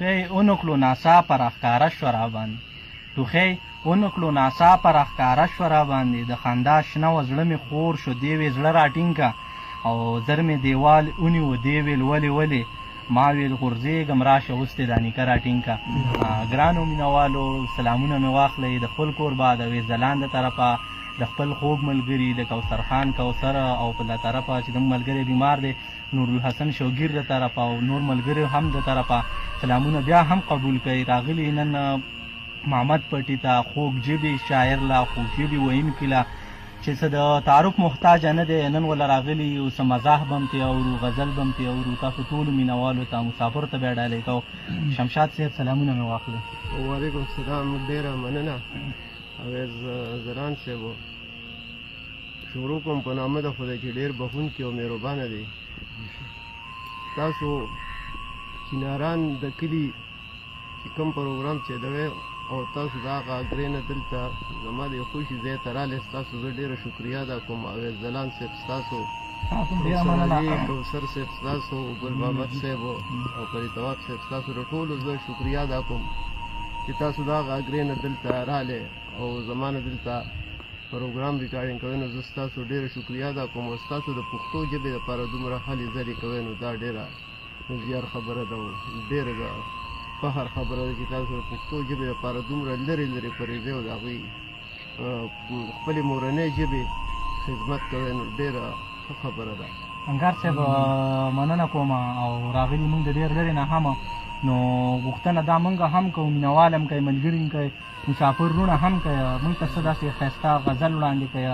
ټوخی اونکړو ناڅاپه راښکاره شوه راباندې ټوخی اونکړو ناڅاپه راښکاره شوه راباندې د خندا شنه وه زړه مې خور شو دې وې زړه راټینګ که او زر مې دیوال ونیو دې ویل ولې ولې ما ویل غورځېږم راشه اوس دې دا نیکه راټینګ که. ګرانو مینوالو سلامونه مې واخلئ د خپل کوربه د ویس ځلاند د طرفه د خپل خوږ ملګري د کوثر خان کوثر او په له طرفه چې زموږ ملګری بیمار دی نورالحسن شوګیر د طرفه او نور ملګریو هم د طرفه سلامونه بیا هم قبول کړئ. راغلي نن محمد پټي ته خوږ ژبي شاعر لا خوږ ژبي ویونکي لا چې څه د تعارف محتاج نه دی نن وله راغلي یو څه مزاح به هم ترې اورو غزل به هم ترې اورو تاسو ټولو مینوالو ته مسافرو ته بیا ډالۍ کوو. شمشاد صاحب سلامونه مې واخلئ. وعلیکم السلام، ډېره مننه اویز ځلاند صاحب. شروع کوم په نامه د خدای چې ډېر بخښونکی او مهربانه دی. تاسو چیناران د کلي چې کوم پروګرام چې دی او تاسو د هغه اګرې نه دلته زما د خوښي ځای ته راغلئ، ستاسو زه ډېره شکریه ادا کوم. اویس ځلاند صاحب ستاسو، کوثر صاحب ستاسو، ګل محمد صاحب او پري تواب صاحب ستاسو د ټولو زه شکریه ادا کوم چې تاسو د هغه اګرې نه دلته راغلئ او زما نه دلته پروګرام ریکارډینګ کوئ، نو زه ستاسو ډېره شکریه ادا کوم. او ستاسو د پښتو ژبې لپاره دومره هلې ځلې کوئ، نو دا ډېره زیار خبره ده او ډېره د فخر خبره ده چې تاسو د پښتو ژبې لپاره دومره لرې لرې پرېږدئ او د هغوی خپلې مورنۍ ژبې خدمت کوئ، نو ډېره ښه خبره ده. انګار صاحب مننه کوم او راغلي مونږ د ډېر لرې نه هم، نو غوښتنه دا مونږ هم کوو، مینوال هم کوي، ملګري هم کوي، مسافر وروڼه هم کوي، مونږ ته څه داسې ښایسته غزل وړاندې کوي.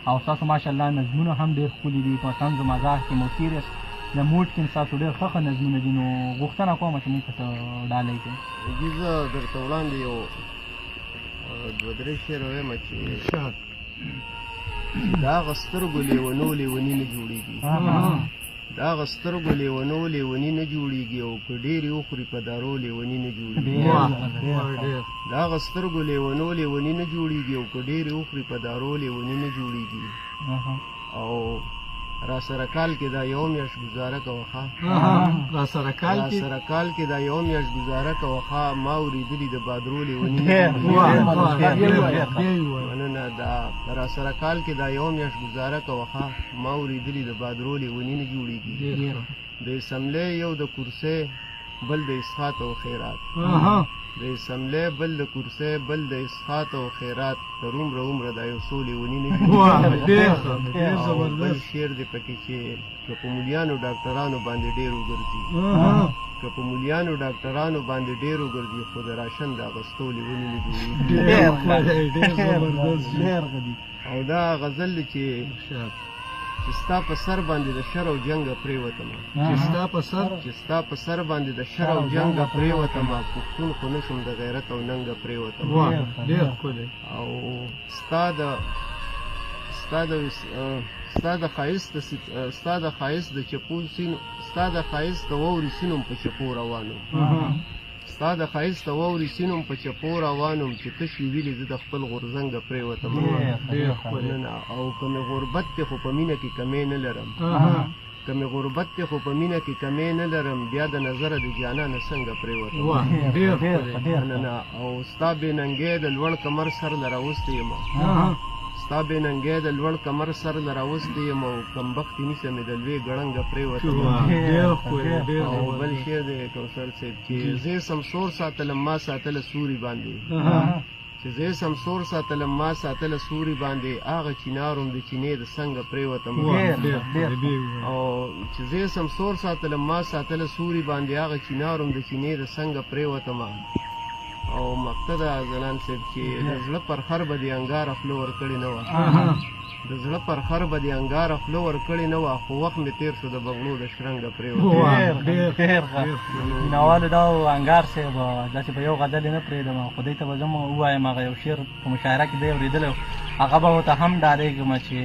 او ستاسو ماشاءالله نظمونه هم ډېر ښکلي دي، په طنز و مزاح کې مو سیریس د موډ کې ستاسو ډېر ښه ښه نظمونه دي، نو غوښتنه کوم چې مونږ ته څه ډالۍ کړئ. جي زه درته وړاندې یو دوه درې شعر وایم چې د هغه سترګو لیونو لیوني نه جوړېږي، د هغه سترګو لیونو لیوني نه جوړېږي، او که ډېرې وخوري په دارو لیوني نه جوړېږي. د هغه سترګو لیونو لیوني نه جوړېږي، او که ډېرې وخوري په دارو لیوني نه جوړېږي. او را سره کال کې دا یو میاشت ګزاره کوه ښه، را سره کال کې، را سره کال کې دا یو میاشت ګزاره کوه ښه، ما اورېدلي د بادرو لیوني نه جوړېږي. مننه. دا را سره کال کې دا یو میاشت ګزاره کوه ښه، ما اورېدلي د بادرو لیوني نه جوړېږي. د اسمبلۍ یو د کرسۍ بل د اسخات او خیرات، د اسمبلۍ بل د کرسۍ بل د اسخات او خیرات، تر عمره عمره دا یو څو لیوني نه جوړېږي. بل شعر دی پکې چې که په مولیانو ډاکټرانو باندې ډېر وګرځي، که په مولیانو ډاکټرانو باندې ډېر وګرځي، خو د راشن د اغستو لیوني نه جوړېږي. او دا غزل دی چې ستا په سر باندې د شر او جنګه پرېوتم، چې ستا په سر، چې ستا په سر باندې د شر او جنګه پرېوتم، پښتون خو نه شوم د غیرت او ننګه پرېوتم. ډېر ښکلی. او ستا د ستا د ستا د ښایست ستا د ښایست د چپو سینو، ستا د ښایست د واورې سینوم په چپو روانم، ستا د ښایست د واورې سینوم په چپو روانم، چې تشې ویلې زه د خپل غورځنګه پرېوتم. او که مې غربت دی خو په مینه کې کمی نه لرم، که مې غربت دی خو په مینه کې کمی نه لرم، بیا د نظره د جانانه څنګه پرېوتم. مننه. او ستا بې ننګۍ د لوړ کمر سر له راوستی یم، ستا بې ننګۍ د لوړ کمر سر له راوستی یم، او کمبختې نیسه مې د لوی ګړنګه پرېوتم. او بل شعر دی کوثر صاحب چې زه سمسور ساتلم ما ساتله سوري باندې، چې زه سمسور ساتلم ما ساتله سوري باندې، هغه چیناروم د چینې د څنګه پرېوتم. او چې زه سمسور ساتلم ما ساتله سوري باندې، هغه چیناروم د چینې د څنګه پرېوتم. او مقتدا ځلان صاحب چې د زړه پر خر به دې انګاره خوله ورکړې نه وه، د زړه پر خر به دې انګاره خوله ورکړې نه وه، خو وخت مې تېر شو د بغلو د شرنګه پرېوتم. ډېر ښه. مینوالو دا انګار صاحب داسې په یو غزل یې نه پرېږدم، خو دی ته به زه هم ووایم هغه یو شعر په مشاعره کې دی اورېدلی، هغه به ورته هم ډالۍ کړم چې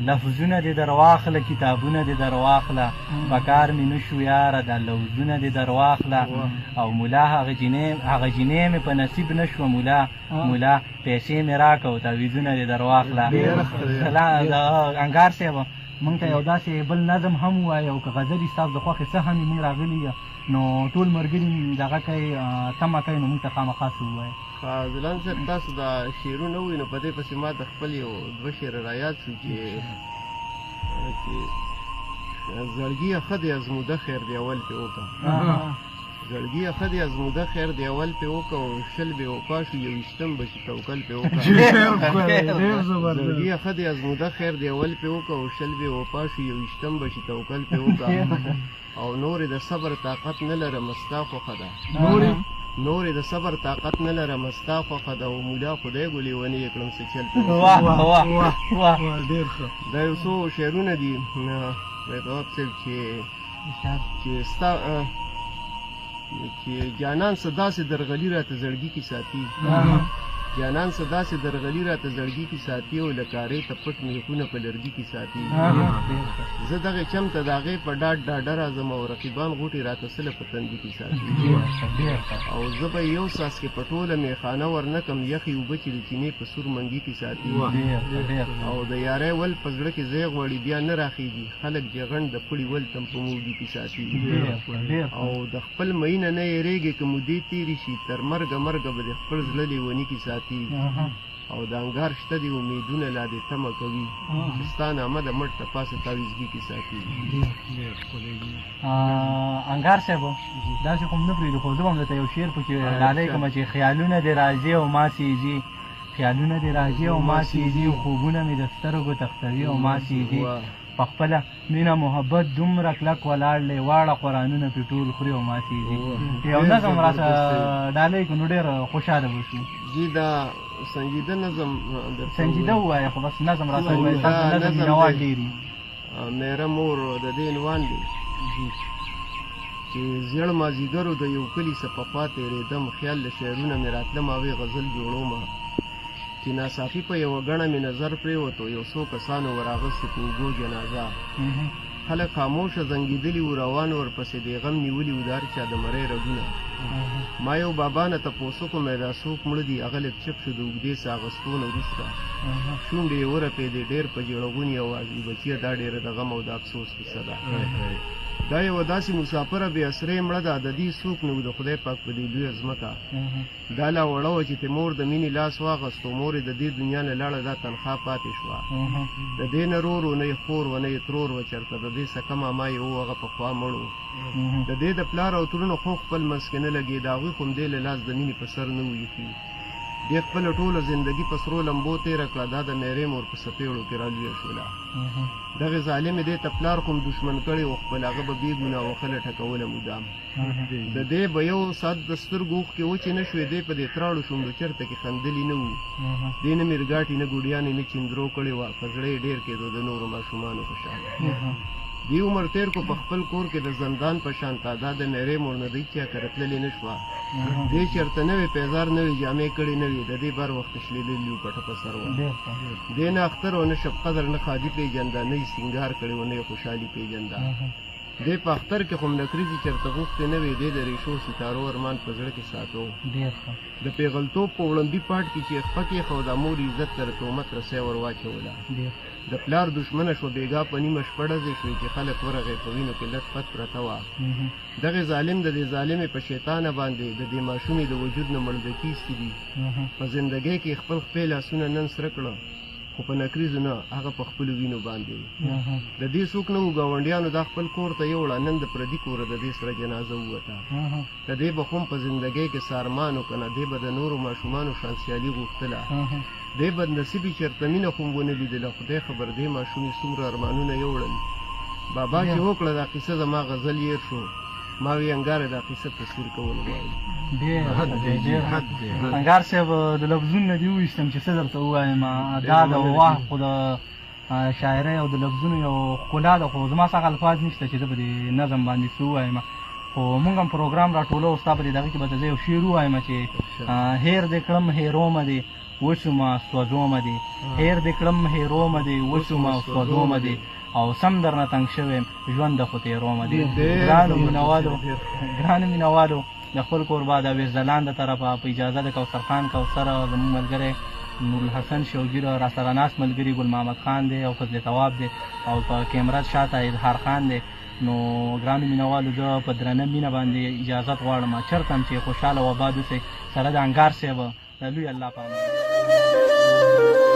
لفظونه دې درواخله، کتابونه دې درواخله، پکار مې نشو یاره دا لوزونه دې درواخله. او مولا هغه جینۍ مې په نصیب نشوه، مولا مولا پیسې مې راکړه او تعویذونه دې درواخله. انګار صاحب مونږ ته یو داسې بل نظم هم ووایه، او که غزل یې ستاسو د خوښې څه هم وي، مونږ راغلي یو نو ټول ملګري دغه کوي، تمه کوي، نو موږ ته خامخا څه ووایه. ځلان صاحب، تاسو دا شعرونه ووایي، نو په دې پسې ما د خپل یو دوه شعره رایاد شو چې زړګیه ښه دی ازموده خیر دی اول پې وکړه، زړګیه ښه دی ازموده خیر دی اول پې وکړه، او 20 بې وفا شو 21 به شي توکل پې وکړه. زړګیه ښه دی ازموده خیر دی اول پې وکړه، او 20 بې وفا شو 21 به شي توکل پې وکړه. او نورې د صبر طاقت نه لرم ستا خوښه ده، نورې د صبر طاقت نه لرم ستا خوښه ده، او مولا خدای ګو لیونی یې کړم څه چل پې وکړه. واه واه واه، ډېر ښه. دا یو څو شعرونه دي تواب صاحب چې ستا چې جانان څه داسې درغلي راته زړګي کې ساتي، جانان څه داسې درغلي راته زړګي کې ساتي، او له کارې ته پټ میخونه په لرګي کې ساتي. زه دغې چم ته د هغې په ډاډ ډاډه راځم، او رقیبان غوټې راته سله په تندي کې ساتي. او زه به یو څاڅکی په ټوله میخانه ورنه کړم، یخې اوبه چې د چینې په سور منګي کې ساتي. او د یارۍ ول په زړه کې ځای غواړي بیا نه راخېږي، خلک چې غنډ د پړي ول تم په موږي کې ساتي. او د خپل مینه نه یېرېږي که مودې تېرې شي، تر مرګه مرګه به د خپل زړه لیوني کې ساتي. او د انګار شته دي امیدونه لا دې تمه کوي، چې ستا نامه د مټ ته پاسه تاویزګي کې ساتي. انګار صاحب، داسې خو هم نه پرېږدو، خو زه به هم درته یو شعر پکې ډالۍ کړم چې خیالونه دې راځي او ما سېځي، خیالونه دې راځي او ما سېځي، خوبونه مې د سترګو تښتوي او ما سېځي. په خپله مینه محبت دومره کلک ولاړ دی، واړه قرآنونه پرې ټول خوري او ما سېځي. یو نظم راته ډالۍ کړو نو ډېر خوشحاله به شو. جی دا سنجیده نظم درته سنجیده ووایه، خو بس نظم راته ووایه، ستاسو نظم مینهوال ډېر دي. میره مور د دې عنوان دی چې زیړ مازیګرو د یو کلي څه پخوا تېرېدم، خیال له شعرونه مې راتله، ما وې غزل جوړومه، چې ناڅاپي په یوه ګڼه مې نظر پرېوتو، یو څو کسانو وراغستې په اوږو جنازه، خلک خاموشه زنګېدلي وو، روان ورپسې دې غم نیولي وو د هر چا د مرۍ رګونه. ما یو بابا نه تپوس وکړو، مې دا څوک مړه دي؟ هغه لږ چپ شو، د اوږدې ساه اخیستو نه وروسته شونډې یې ورپېدې، ډېر په ژړغوني اواز وي، بچیه دا ډېره د غم او د افسوس کیسه ده. دا یوه داسې مسافره بې اسرې مړه ده، د دې څوک نه و د خدای پاک په دې لویه ځمکه. دا لا وړه وه چې تیمور د مینې لاس واغستو، مور یې د دې دنیا نه لاړه، دا تنخوا پاتې شوه. د دې نه رور و، نه یې خور و، نه یې ترور و چېرته، د دې سکه ماما یې و، هغه پخوا مړ و. د دې د پلار او ترونو خو خپل منځ کې نه لګېده، هغوی خو هم دې له لاس د مینې په سر نه و ایښي. دې خپله ټوله زندګي په سرو لمبو تېره کړه، دا د میرې مور په څپېړو کې رالویه شوله. دغې ظالمې دې ته پلار خو هم دښمن کړی و، خپل هغه به بې ګناه وښله ټکوله مدام. د دې به یو ساعت د سترګو اوښکې وچې نه شوې، دې په دې تراړو شونډو چېرته کې خندلي نه وو. دې نه میرګاټي، نه ګوډیانې، نه چیندرو کړې وه، په زړه یې ډېر کېدو د نورو ماشومانو په شان. دې عمر تېر کو په خپل کور کې د زندان په شان تا، دا د میرې مور نه دی چا کره تللې نه شوه. دې چېرته نوې پیزار، نوې جامې کړې نه وې، د دې بر وخت شلېدلي وو، پټه په سر وه. دې نه اختر و، نه شب قدر، نه ښادي پېژنده، نه یې سینګار کړی و، نه یې خوشحالي پېژنده. دې په اختر کې خو هم نکریزې چېرته غوښتې نه وې، دې د ریشو ستارو ارمان په زړه کې ساتو. د پېغلتوب په وړاندي پاټ کې چې یې خپه کېښوده، مور یې عزت ته د تهمت رسۍ ور واچوله. د پلار دښمنه شوه، بېګا په نیمه شپه ډزې شوې چې خلک ورغی، په وینو کې لت پت پرته وه. دغې ظالم د دې ظالمې په شیطانه باندې د دې ماشومې د وجود نه مړدکې ایستې دي. په زندګۍ کې خپل خپې لاسونه نن سره کړه، خو په نکریزو نه، هغه په خپلو وینو باندې. د دې څوک نه وو، ګاونډیانو دا خپل کور ته یوړه، نن د پردي کوره د دې سره جنازه ووته. د دې به هم په زندګۍ کې څه ارمان و که نه، دې به د نورو ماشومانو شان سیالي غوښتله. دې بدنصیبي چېرته مینه خو هم ونه لیدله، خدای خبر دې ماشومې څومره ارمانونه یوړل. بابا چې وکړه دا قصه، زما غزل یې شو، ما وی انګاره دا قصه تصویر کول غواړي. ډېر انګار صاحب د لفظونو نه دې وویستم چې څه درته ووایم. دا د واه خو د شاعرۍ او د لفظونو یو ښکلا ده، خو زما څه هغه الفاظ نشته چې زه په دې نظم باندې څه ووایم. خو موږ هم پروګرام راټولو، ستا په دې دغه کې به زه یو شعر ووایم چې هېر دې کړم هېرومه دې وسومه سوځومه دې، هېر دې کړم هېرومه دې وسومه سوځومه دې، او سم درنه تنګ شوی یم ژوند خو تېرومه دې. ګرانو مینهوالو د خپل کوربه د ویس ځلاند د طرفه په اجازه د کوثر خان کوثر زموږ ملګری نورالحسن شوګیر راسره ناست ملګري ګل محمد خان دی او فضل تواب دی او په کیمره شاته اظهار خان دی. نو ګرانو مینوالو، زه په درنه مینه باندې اجازت غواړم. چېرته هم چې خوشحاله او آباد اوسئ، سره د انګار صاحب، د لوی الله په امان.